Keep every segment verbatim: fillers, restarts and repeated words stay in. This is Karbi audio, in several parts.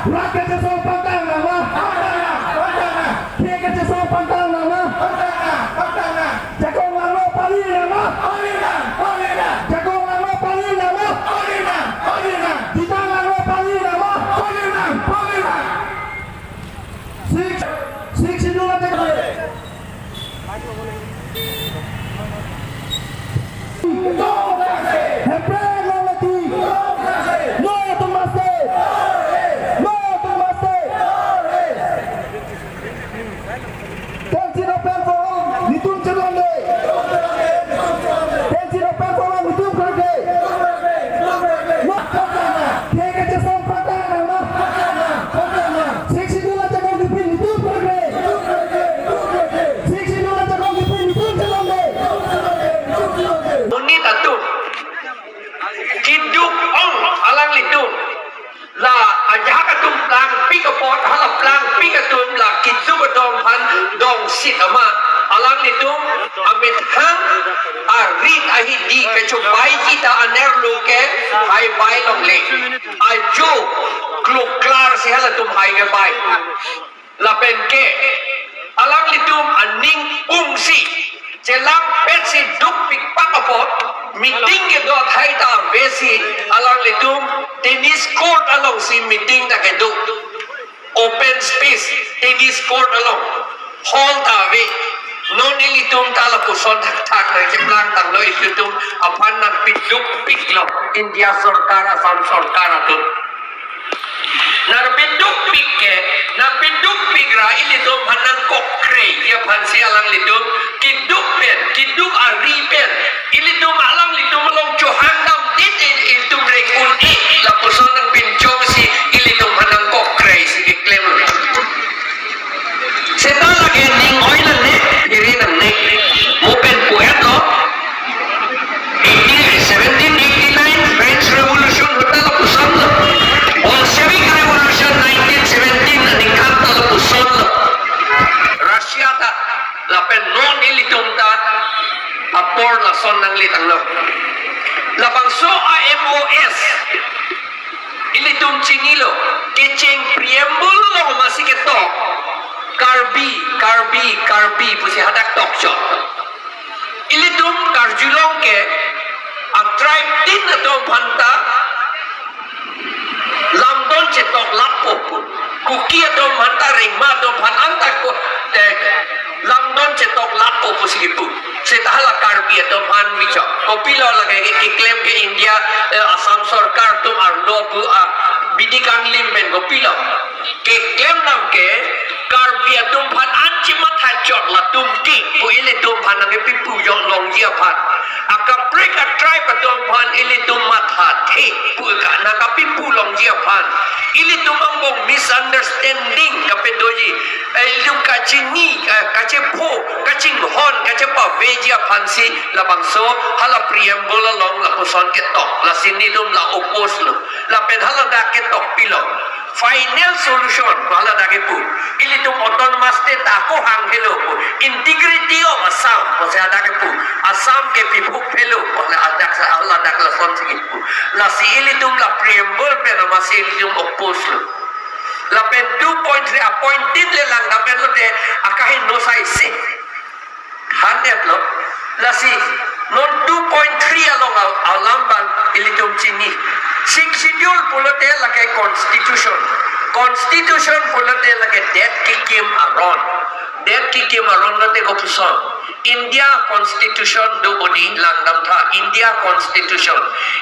Prak kachesong pangtang nang ma? Khei kachesong pangtang nang ma? Jakong langno pali nang ma? Jakong langno pali nang ma? Jitang langno pali nang ma? Six, six schedule attack. Hemprek long leti. No to maste. No to maste. Tensi no pen forum, netum chelongde. Tensi no pen forum, netum kharde. No, khei kachesong pangtang nang ma? Six schedule ajakong kepin netum kharde. Six schedule ajakong kepin netum chelongde. Monit atum keduk ong alanglitum. La ajahak atum plangpik apot, hala plangpik atum la keduk atum aphan dongsit ama. Alanglitum amethang arit ahidi kachobai kita anerlo ke hai bai longle. Ajo kloklar si halatum hai ke bai. Lapen ke alanglitum aning ungsi chelangpet si dukpik pak apot meeting kedo thai ta avesi alanglitum tennis court alongsi meeting ta kedo. Open space, tennis court along, hall ta ave. Non ilitum ta lapuson thakthak nangcheplang tanglo, ilitum aphan nangpidukpiklo India sorkar, Assam sorkar atum. Nangpidukpik ke, nangpidukpik ra ilitum aphan nangkokreji aphansi alanglitum keduk pen, keduk ari pen ilitum alanglitum along chohang damdet, ilitum reng un-e, lapuson nangpinchongsi ilitum aphan nangkokreji keklem. Seta lake ning oi nangne, phiri nangne. Mo pen pu-etlo. Eighty, seventeen eighty-nine French Revolution ahut ta lapusonlo. Bolshevik Revolution nineteen seventeen aningkan ta lapusonlo. Russia ta lapen non ilitum ta apor lason nangletanglo. Labangso a-M O S ilitum chinilo, kecheng preamble along masi ketok, Karbi, Karbi, Karbi pusi hadak tokchot. Ilitum karjulong ke a-tribe tin atum aphanta lamdon chetok lapo pu. Kuki atum aphanta, Rengma atum aphan anta ko, eh, lamdon chetok lapo pusi kipu. Seta hala Karbi atum aphan bichok. Kopilo lake ke keklem ke India, eh, Assam sorkar atum arlo pu, ah, bidi kanglim pen kopilo. Keklem nang ke Karbi atum aphan an chimatha chot latum ke pu ilitum aphan nangkepipu jok longji aphan. Akaprek a-tribe atum aphan ilitum mathathe pu ka nangkapipu longji aphan. Ilitum angbong misunderstanding kapedoji. Eh, ilitum kachini, eh, kachepho, kachinghon, kachepaveji aphansi labangso hala preamble along lapuson ketok. Lasi nelitum la oppose lo. Lapen haladak ketok pilo. Final solution pu haladak kipu. Ilitum autonomous state ako hang helo pu. Integrity of Assam pusi hadak kipu. Assam ke piphuk helo pu haladak, haladak lasonsi kipu. Lasi ilitum la preamble pen amatsi ilitum oppose lo. Lapen two point three a-point tin le langdam lote akahin no sai si. Than-etlo. Lasi non two point three along al-, alam abang ilitum chini. Sixth Schedule pulote lake constitution. Constitution pulote lake det kekim aron. Det kekim aron lote kopuson. India Constitution do bodi langdamtha. India Constitution.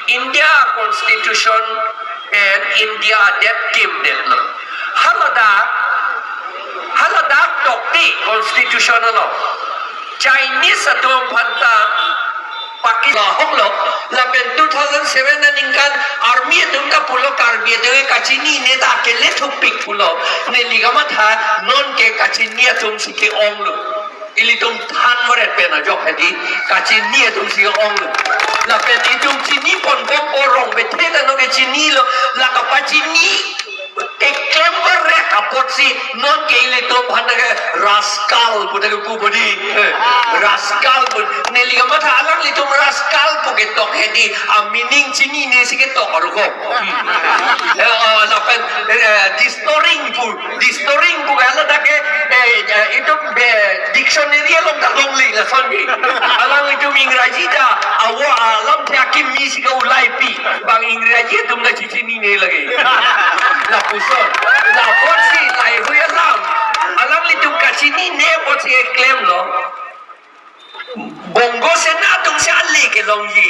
India Constitution pen India adet kimdetlo. Haladak, haladak tokte constitution along Chinese atum aphanta Pakistan hoklo, lapen two thousand seven aningkan army atum ta pulo Karbi atum ke kachinine ta akele thupik pulo. Neli kamatha non ke kachini atumsi ke-onglo. Ilitum than varet pen ajok hedi, kachini atumsi onglo. Lapen itum chini ponbom, o Rongbethe ta non ke chinilo, la kapachini keklem varet apotsi non ke ilitum aphan ke Rascal pu ta pu bodi. Rascal pu. Neli kamatha alanglitum rascal pu ketok hedi. A meaning chinine si ketok aru ko. Eh, oh, lapen, eh, distorting pu, distorting pu hala ta ke, eh, eh, itum, eh, dictionary along ta longle lason ke. Alanglitum Ingraji ta awo alamthe akimi si ke ulaipi. Bang Ingraji atum ta chinine lake. Lapuson. Lapuson si laheihui alam. Alanglitum kachinine apotsi keklemlo. Bongo Sena atum si ale kelongji.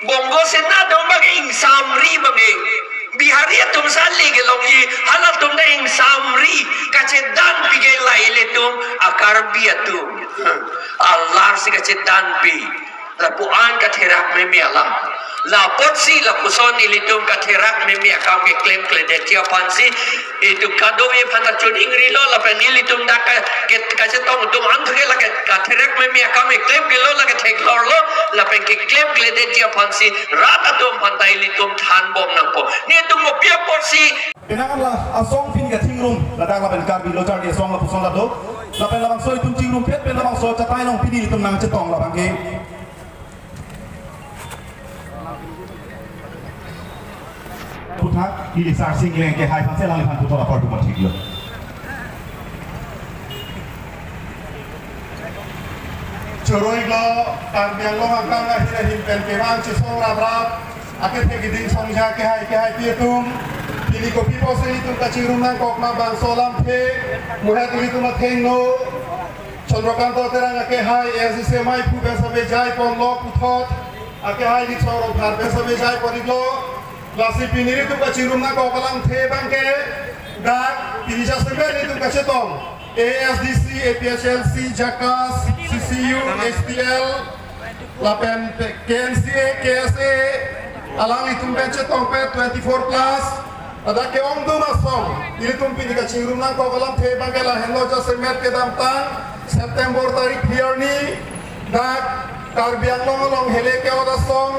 Bongo Sena atum abang ke ingsamri abang ke. Bihari atum si ale kelongji. Halatum ta ingsamri. Kachedanpi ke la ilitum a-Karbi atum. Alar si kachedanpi. Lapu-an katherak meme alam. Lapotsi lapuson ilitum katherak meme akam keklemkledetji aphansi itum kadokave aphan ta choningrilo lapen ilitum dak ke, ke, kachetong atum an thuke lake katherak meme akam keklemkledetlo lake theklorlo lapen keklemkledetji aphansi rat atum aphan ta ilitum thanbom nangpo. Netum kopi apotsi. Penang la asong pini kachingrum ladak lapen Karbi Lo Charli Asong lapuson la do. Lapen labangso itum chingrumpet pen labangso chatai along pini itum nangchetong labang ke. Puthak, ili Sarsing Leng ke hai aphansi alangliphan puthot apor tumor thiklo. Choroi lo, Karbi Anglong angkang ahin ahin pen kevang chesong raprap, akethe keding songja kehai kehai pi atum, pini kopi apotsi itum kachingrum nangkok ma bangso alamthe, muhet ilitum athengno, Chandrakanta Terang akehai, A S D C amei aphu pen same jaiponlo puthot, akehai Nitsong Rongphar pen same jaipon-iklo, lasi pini itum kachingrum nangkok alamthe abang ke, dak pini jasemet itum kachetong, A S D C, A P H L C, JACAS, C C U, H T L, lapen K N C A, K S A, alanglitum pen chetongpet twenty-four plus. Ladak ke-ongdung asong, ilitum pini kachingrum nangkok alamthe abang ke lahenlo, jasemet kedamtang September tarik phli arni, dak Karbi Anglong along hile ke-ot asong,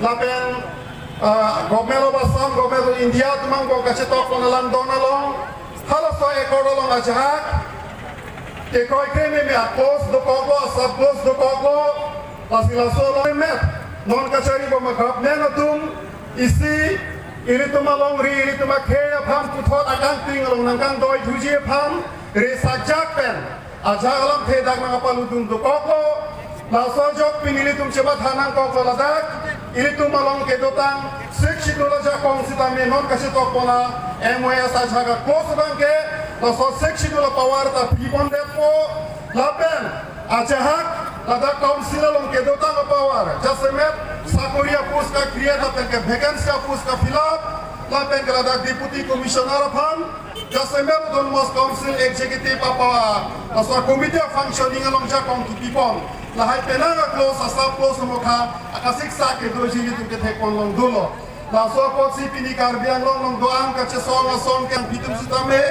lapen, ah, Government of Assam, Government of India atum angbong kachetokpon alam don along, halaso accord along ajahak kekroikre meme a-clause dokoklo, a-sub-clause dokoklo, lasi laso along met non kachari bom a-government atum isi ilitum alongri, ilitum akhei aphan puthot akangting along nangkangdoithuji aphan resajak pen ajahak alamthe dak nangkapalutdun dokoklo. Laso ajok pini ilitum chematha nangkoklo ladak, ilitum along kedotang Sixth Schedule ajakong sitame non kachetokpon a-M O S ajahak a-clause abang ke, laso Sixth Schedule a-power ta pipondetpo, lapen ajahak ladak council along kedotang a-power, jasemet sakori a-post ka-create lapen ke vacancy a-post ka-fill up, lapen ke ladak Deputy Commissioner aphan, jasemet Autonomous Council Executive apa, laso committee a-functioning along jakong kipipon. Lahai penang a-clause, a-sub-clause mokha, akasiksak kedoji ilitum kethekpon along dolo. Laso apotsi pini Karbi Anglong along do-an kachesong asong ke-ang pitum sitame,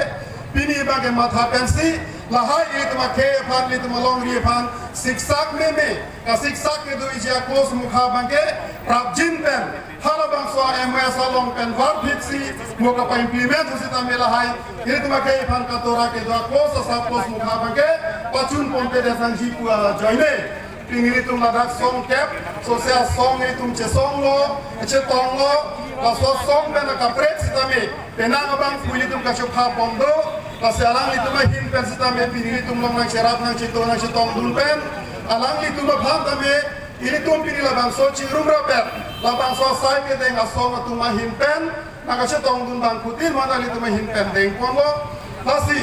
pini abang kematha pensi, lahai ilitum akhei aphan, ilitum alongri aphan, siksak meme, kasiksak kedoji a-clause mokha abang ke, prapjin pen, halabangso M O S along pen varphitsi, mo kapa-implement sitame lahai, ilitum akhei aphan katora kedo a-clause, a-sub-clause mokha abang ke, pachunponpedet nangji pu ajoine. Pini ilitum ladak songkep, sose asong ilitum chesonglo, chetonglo, laso asong pen akaprek sitame, penang abang pu ilitum kachopha bomdo, lasi alanglitum ahin pen sitame, pini ilitum along nangcherap, nangcheto, nangchetongdun pen, alanglitum aphan tame, ilitum pini labangso chingrum rapet, labangso asai kedeng asong atum ahin pen, nangkachetongdun bangphutin mana ilitum ahin pen dengponlo, lasi,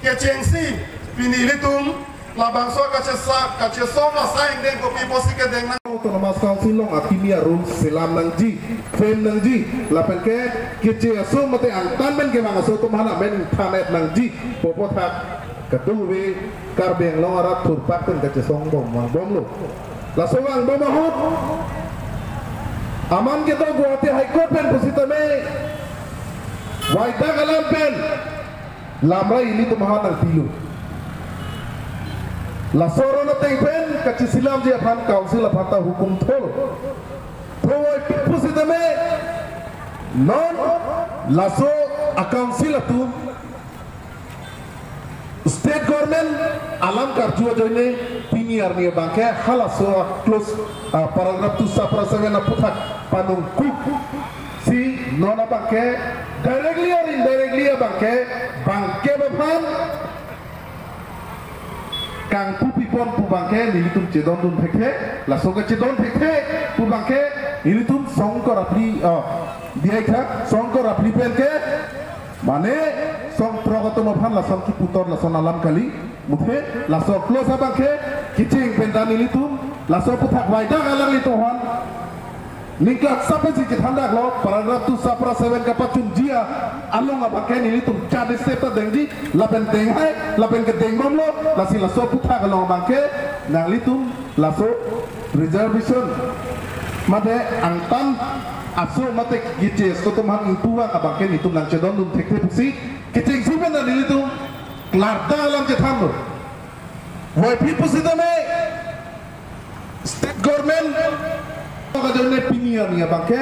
kechengsi, pini ilitum, labangso kachesa, kachesong asai angdeng kopi apotsi kedeng nang. Autonomous Council along akimi a-rule selam nangji, frame nangji, lapen ke keche aso mate angtan pen kevang aso atum aphan amen than-et nangji pu aputhak kadokave Karbi Anglong arat thurpak pen kachesong bom vangbomlo. Laso vangbom ahut aman kedo Guwahati High Court pen pusitame waidak alam pen lamra ilitum aphan nangpilo. Laso aron ateng pen kacheselamji aphan council aphan ta hukum thor. Thor pusitame non laso a-council atum State government alam karju ajoine pini arni abangke halaso a-clause, ah, paragraph two subparagraph seven aputhak panungkuk si non abangke directly or indirectly abangke bangkep aphan kangpu pipon pu abangke nelitum chedondun thekthe, laso kachedon thekthe pu abangke nelitum Songkor Apli, oh, diaikha Songkor Apli pen ke mane songthrok atum aphan lason kiputhot lason alam kali, muthe laso clause abangke kecheng pen ta nelitum laso aputhak waida alanglitum aphan ningkan sape si chethandaklo, paragraph two subparagraph seven kapachunji along abangke nelitum chadi step ta dengji, lapen denghai, lapen kedengbomlo, lasi laso aputhak along abangke nanglitum laso reservation mate angtan aso mate G T S atum aphan ingpu abangke nelitum nangchedondun thekthe pusi kechengsi pen ta nelitum klardak alam chethanlo. Voiphit pusitame state government ajoine pini arni abangke